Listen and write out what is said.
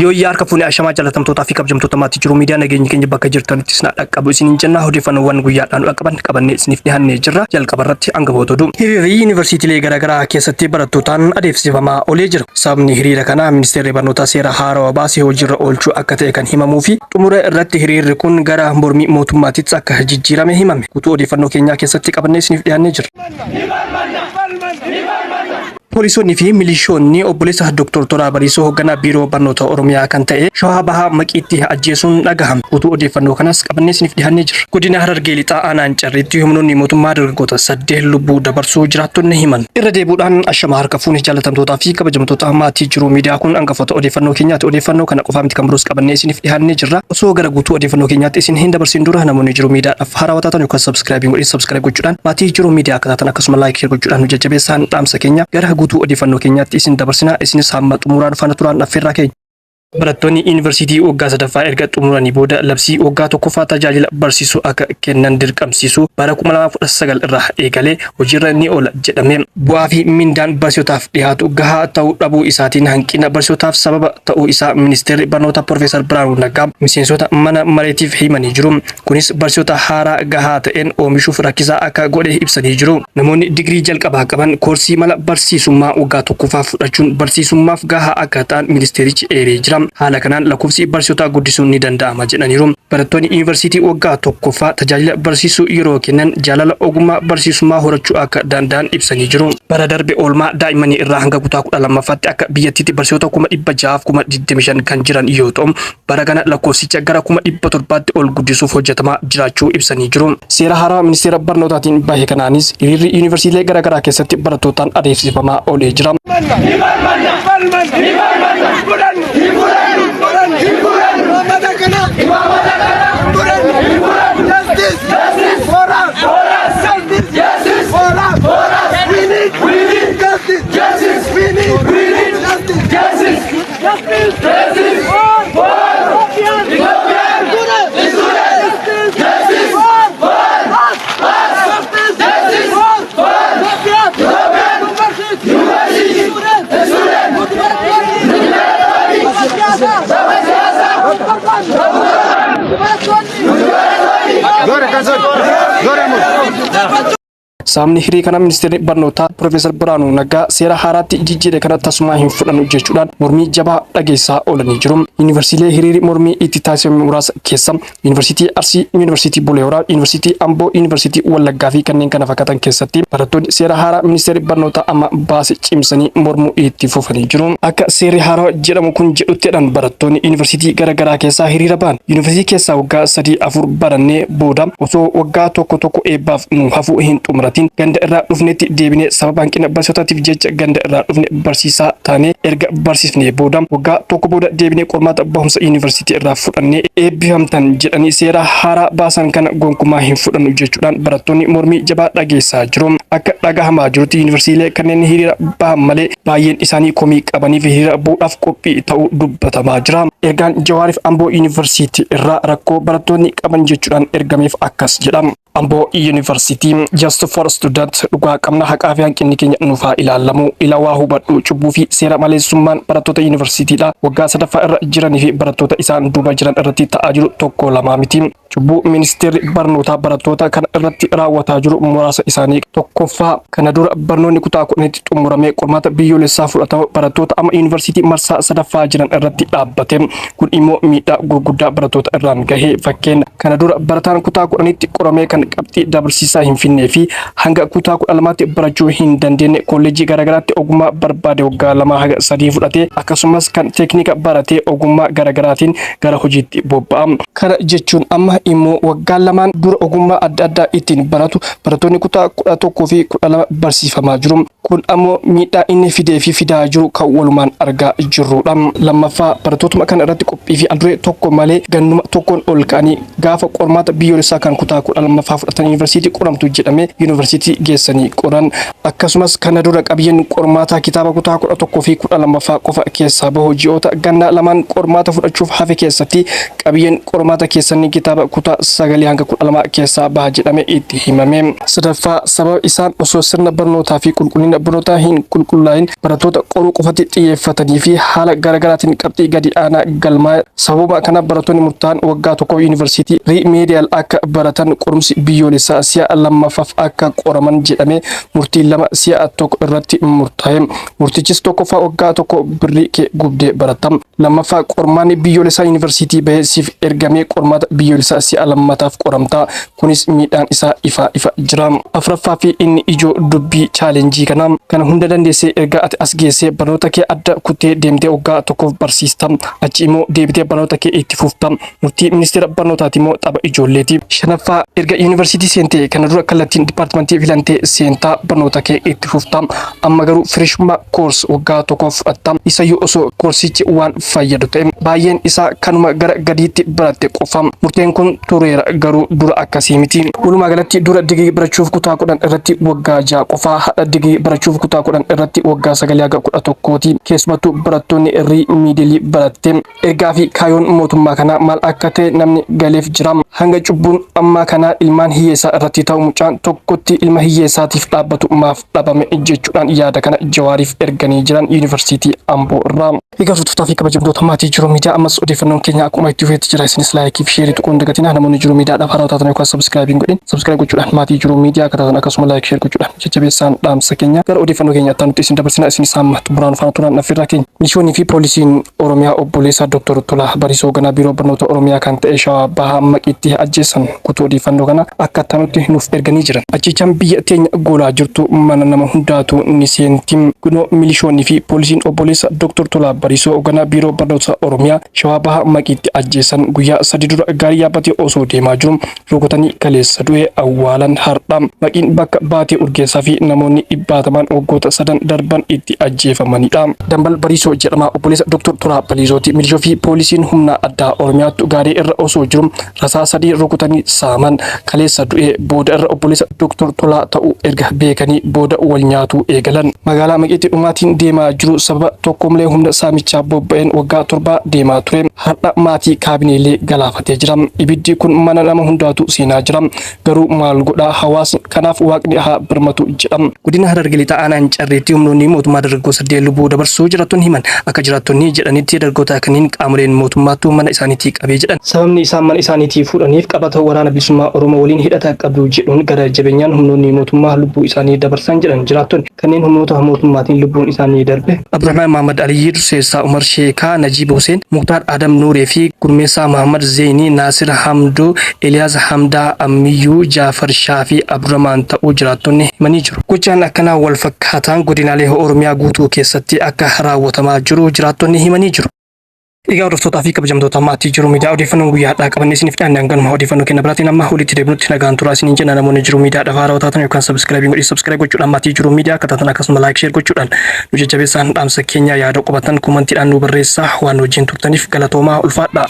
Yooyyaa harka fuunee ashamaa jaalatamtootaa fi kabajamtoota maatii jiru miidiyaa nageenyi keenya bakka jirtanitti isin dhaqqabu isiniin jenna odeeffannoowwan guyyaadhaan nu dhaqqaban qabannee isiniif dhiyaannee jirra jalqaba irratti hangafoota oduu. Hiriirri yuunivarsiitiilee garaagaraa keessatti barattootaan adeemsifamaa oolee jira. Sababni hiriira kanaa ministeerri barnootaa seera haarawaa baasee hojiirra oolchuu akka ta'e kan himamuu fi xumura irratti hiriirri kun gara mormii mootummaattis akka jijjiirame himame. Guutuu odeeffannoo keenyaa keessatti qabannee isiniif dhiyaannee jirra. Poolisoonni fi milishoonni obboleessa Dr. Tolaa Bariisoo hoogganaa Biiroo Barnoota Oromiyaa kan ta'e Shawaa Bahaa Maqiitti ajjeesuun dhagahame. Guutuu odeeffannoo kanas qabannee isiniif dhiyaannee jirra. Godina Harargee Lixaa Aanaan Carriitti humnoonni mootummaa dargaggoota 8 lubbuu dabarsuu jiraattonni himan. Irra deebi'uudhaan ashamaa harka fuune jaalatamtootaa fi kabajamtoota maatii jiruu miidiyaa kun hangafoota odeeffannoo keenyaati. Odeeffannoo kana qofaa miti kan biroos qabannee isiniif dhiyaannee jirra. Osoo gara guutuu odeeffannoo keenyaatti isin hin dabarsin dura namoonni jiruu miidiyaadhaaf haarawaa taatan yookaan subscribe godhin subscribe gochuudhaan maatii jiruu miidiyaa akka taatan akkasuma like share gochuudhaan nu jajjabeessaan dhaamsa keenya gara guutuu odeeffannoo keenyaatti isin dabarsina isinis hamma xumuraan faana turaan affeerraa keenya. Barattoonni yuunivarsiitii waggaa sadaffaa erga xumuranii booda labsii waggaa tokkoffaa tajaajila barsiisuu akka kennan dirqamsiisu bara 2019 irraa eegalee hojiirra ni oola jedhame. Bu'aa fi mindaan barsiisotaaf dhiyaatu gahaa ta'uu dhabuu isaatiin hanqina barsiisotaaf sababa ta'uu isaa ministeerri barnoota Profeesar Birhaanuu Naggaa miseensota mana mareetiif himanii jiru. Kunis barsiisota haaraa gahaa ta'een oomishuuf rakkisaa akka godhe ibsanii jiru. Namoonni digirii jalqabaa qaban koorsii mala barsiisummaa waggaa tokkoffaa fudhachuun barsiisummaaf gahaa akka ta'an ministeerichi eeree jira. Haala kanaan lakkoofsi barsiisotaa guddisuun ni danda'ama jedhaniiru. Barattoonni yuunivarsiitii waggaa tokkoffaa tajaajila barsiisuu yeroo kennan jaalala ogummaa barsiisummaa horachuu akka danda'an ibsanii jiru. Bara darbe oolmaa daa'immanii irraa hanga kutaa 12ffaatti akka biyyattiitti barsiisota 625,000 kan jiran yoo ta'u, Bara kana lakkoofsicha gara 700,000tti ol guddisuuf hojjetamaa jiraachuu ibsanii jiru. Seera haarawaa ministeera barnootaatiin bahe kanaanis hiriirri yuunivarsiitiilee garaagaraa keessatti barattootaan adeemsifamaa oolee jira. Sababni hirii kana ministeerri barnootaa Piroofeesar Birhaanuu Naggaa seera haaraatti jijjiire kana tasumaa hin fudhannu jechuudhaan mormii jabaa dhageessisaa oolanii jiru. Yuunivarsiilee hiriirri mormii itti taasifame muraasa keessa Yuunivarsiitii Arsii, Yuunivarsiitii Bulee Horaa, Yuunivarsiitii Amboo, Yuunivarsiitii Wallaggaa fi kanneen kana fakkaatan keessatti barattoonni seera haaraa ministeerri barnootaa amma baase cimsanii mormuu itti fufanii jiru. Akka seerri haaraa jedhamu kun jedhutti jedhan barattoonni yuunivarsiitii gara garaa keessaa hiriira ba'an. Yuunivarsiitii keessaa waggaa 3 4 barannee booda osoo waggaa tokko tokko eebbaaf nu hafuu hin xumuratin ganda irraa dhufnetti deebinee sababa hanqina barsiisotaatiif jecha ganda irraa dhufne barsiisaa taanee erga barsiisnee booda waggaa tokko booda deebinee qormaata bahumsa yuunivarsiitii irraa fudhannee eebbifamtan jedhanii seera haaraa baasan kana gonkumaa hin fudhannu jechuudhaan barattoonni mormii jabaa dhageessaa jiru. Akka dhagahamaa jirutti yuunivarsiitiilee kanneen hiriira bahan malee baay'een isaanii komii qabaniif hiriira bahuudhaaf qophii ta'uu dubbatamaa jira. Ergaan Jawaariif Amboo Yuunivarsiitii irraa rakkoo barattoonni qaban jechuudhaan ergameef akkas jedha. Amboo University Just for Student Dhugaa qabna haqaa fi hanqinni keenya nuuf haa ilaalamu. Ila waa hubadhu cubbuu fi seera maleessummaan barattoota yuunivarsiitiidha waggaa sadaffaa irra jiranii fi barattoota isaan duuba jiran irratti ta'aa jiru tokko lamaa miti. Cubbuu ministeerri barnootaa barattoota kana irratti raawwataa jiru muraasa isaanii tokkoffaa kana dura barnoonni kutaa 10tti xumuramee qormaata biyyoolessaa fudhatamu barattoota amma yuunivarsiitii marsaa sadaffaa jiran irratti dhaabbate. Kun immoo miidhaa gurguddaa barattoota irraan gahe. Fakkeenya kana dura barataan kutaa 10tti qoramee kan qabxii dabarsiisaa hin finnee fi hanga kutaa 12tti barachuu hin dandeenye kolleejjii garaagaraatti ogummaa barbaade waggaa 2 haga 3 fudhatee akkasumas kan teeknika baratee ogummaa garaagaraatiin gara hojiitti bobba'a. Kana jechuun amma immoo waggaa lamaan dura ogummaa adda addaa ittiin baratu barattoonni kutaa 11 fi 12 barsiifamaa jiru. Kun ammoo miidhaa inni fidee fi fidaa jiru kan walumaan argaa jirrudha. Lammaffaa barattootuma kana irratti qophii fi alduree tokko malee gannuma tokkoon ol ka'anii gaafa qormaata biyyoolessaa kan kutaa 12ffaa qormaataa fudhatan yuunivarsiitii qoramtu jedhamee yuunivarsiitii geessanii qoran. Akkasumas kana dura qabiyyeen qormaataa kitaaba kutaa 11 fi 12ffaa qofa keessaa bahu ji'oota gannaa lamaan qormaata fudhachuuf hafe keessatti qabiyyeen qormaata keessanii kitaaba kutaa 9 hanga 12 keessaa baha jedhame itti himame. Sadaffaa, sababa isaan osoo sirna barnootaa fi qulqullina barnootaa hin qulqullaa'in barattoota qoruu qofatti xiyyeeffatanii fi haala garaagaraatiin qabxii gadi aanaa galmaa'e. Sababuma kana barattoonni murtaa'an waggaa tokko yuunivarsiitii remedial akka baratan, qorumsi biyyoolessaa si'a lammaffaaf akka qoraman jedhamee murtii lama si'a tokko irratti murtaa'e. Murtichis tokkoffaa, waggaa tokko birrii kee gubdee baratta. Lammaffaa, qormaanni biyyoolessaa yuunivarsiitii bahee siif ergamee qormaata biyyoolessaa si'a lammataaf qoramta. Kunis miidhaan isaa ifa ifa jira. Afuraffaa fi inni ijoo dubbii challenge kana, kana hunda dandeessee erga ati as geessee barnoota kee adda kuttee deemtee waggaa tokkoof barsiista. Achi immoo deebitee barnoota kee itti fufta. Murtii ministeera barnootaati immoo tapha ijoolleeti. Shanaffaa, erga yuunivarsiitii seentee kana dura kallattiin dipaartimentii filantee seentaa barnoota kee itti fufta. Amma garuu freshman course waggaa tokkoof fudhatta. Isayyuu osoo koorsichi waan fayyadu ta'e, baay'een isaa kanuma gara gadiitti baratte qofa. Murteen kun tureera, garuu dura akkasii miti. Walumaa galatti dura digirii barachuuf kutaa 10 irratti waggaa 6 qofaa, hadha digirii barachuuf kutaa 10 irratti waggaa 9 haga 11ti. Keessumattuu barattoonni remedial baratte, ergaa fi kaayoon mootummaa kanaa maal akka ta'e namni galeef jira. Hanga cubbuun ammaa kanaa ilmaan hiyyeessaa irratti ta'u mucaan tokkotti ilma hiyyeessaatiif dhaabbatu maaf dhabame jechuudhaan yaada kana Jawaariif erganii jiran yuunivarsiitii Amboo irraa. Egaa hordoftoota fi kabajamtoota maatii Jiruu Miidiyaa, ammas odeeffannoon keenya akkuma itti fufeetti jira. Isinis like fi share tuquun dagatinaa. Namoonni Jiruu Miidiyaadhaaf haaraa taatan yookaan subscribe hin godhin, subscribe gochuudhaan maatii Jiruu Miidiyaa akka taatan, akkasuma like, share gochuudhaan jajjabeessaan dhaamsa keenya. Gara odeeffannoo keenya itti aanutti isin dabarsina. Isinis hamma xumuraan faana turan affeerraa keenya. Milishoonnii fi poolisiin Oromiyaa obboleessa Dr. Tolaa Bariisoo ganaa biiroo barnoota Oromiyaa kan ta'e Shawaa Bahaa Maqiitti ajjeesan kutuu odeeffannoo kana akka itti nuuf erganii jiran. Ajjechaan biyya teenya goolaa jirtu mana nama hundaatu ni seenti. Kunoo milishoonnii fi poolisiin obboleessa Dr. Tolaa Bariisoo ganaa biiroo barnoota Oromiyaa Shawaa Bahaa Maqiitti ajjeesan. Guyyaa 3 dura gaarii yaabbatee osoo deemaa jiru rukutanii kaleessa du'e awwaalan har'a. Maqiin bakka Baatee Urgeessaa fi namoonni dhibbaatamaan waggoota sadan darban itti ajjeefamanidha. Dambal Bariisoo jedhama, obboleessa Dr. Tolaa Bariisooti. Milishoo fi poolisiin humna addaa Oromiyaattu gaarii irra osoo jiru rasaa sadii rukutanii saaman. Kaleessa du'e booda irra obboleessa Dr. Tolaa ta'uu erga beekanii booda wal nyaatuu eegalan. Magaalaa Maqiitti dhumaatiin deemaa jiru sababa tokko malee humna saamichaa bobba'een waggaa 7 deemaa ture. Har'a maatii kaabineelee galaafatee jira. Ibiddi kun mana nama hundaatu seenaa jira. Garuu maal godhaa hawaasni? Kanaaf Waaqni haa birmatu jedha. Godina Harargee Lixaa Aanaa Incarreetti humnoonni mootummaa dargaggoo saddeet lubbuu dabarsuu jiraattonni himan. Akka jiraattonni jedhanitti dargaggoota kanneen qaamoleen mootummaatu mana isaaniitii qabee jedhan. Sababni isaan mana isaaniitii fuudhaniif qabata Waraana Bilisummaa Oromoo waliin hidhata qabdu jedhuun gara jabeenyaan humnoonni mootummaa lubbuu isaanii dabarsan jedhan jiraattonni. Kanneen humnoota mootummaatiin lubbuun isaanii darbe: Abdurrahmaan Mahammad Aliyyii, Durseessaa Umar Sheekaa, Najiib Huseen, Muktaar Adam Nuuree fi Gurmeessaa Mahammad Zeeyinii, Naasir Hamdoo, Eliyaas Hamdaa Ammiyyuu, Jaafar Shaafii Abdurrahmaan ta'uu jiraattonni himanii jiru. Gochaan akkanaa wal fakkaataan godinaalee Oromiyaa guutuu keessatti akka raawwatamaa jiru jiraattonni himanii jiru. Egaa hordoftootaa fi kabajamtoota maatii Jiruu Miidiyaa, odeeffannoon guyyaa har'aa qabannee isiniif dhiyaanne hanganuma. Odeeffannoo kenna biraatiin amma walitti deebinutti nagaan turaa isiniin jenna. Namoonni Jiruu Miidiyaadhaaf haarawaa taatan yookaan subscribe godhii, subscribe gochuudhaan maatii Jiruu Miidiyaa akka taatan, akkasuma like, share gochuudhaan nu jajjabeessaan dhaamsa keenya. Yaada qubatan komantiidhaan nu barreessaa. Waan wajjin turtaniif galatoomaa, ulfaadhaa.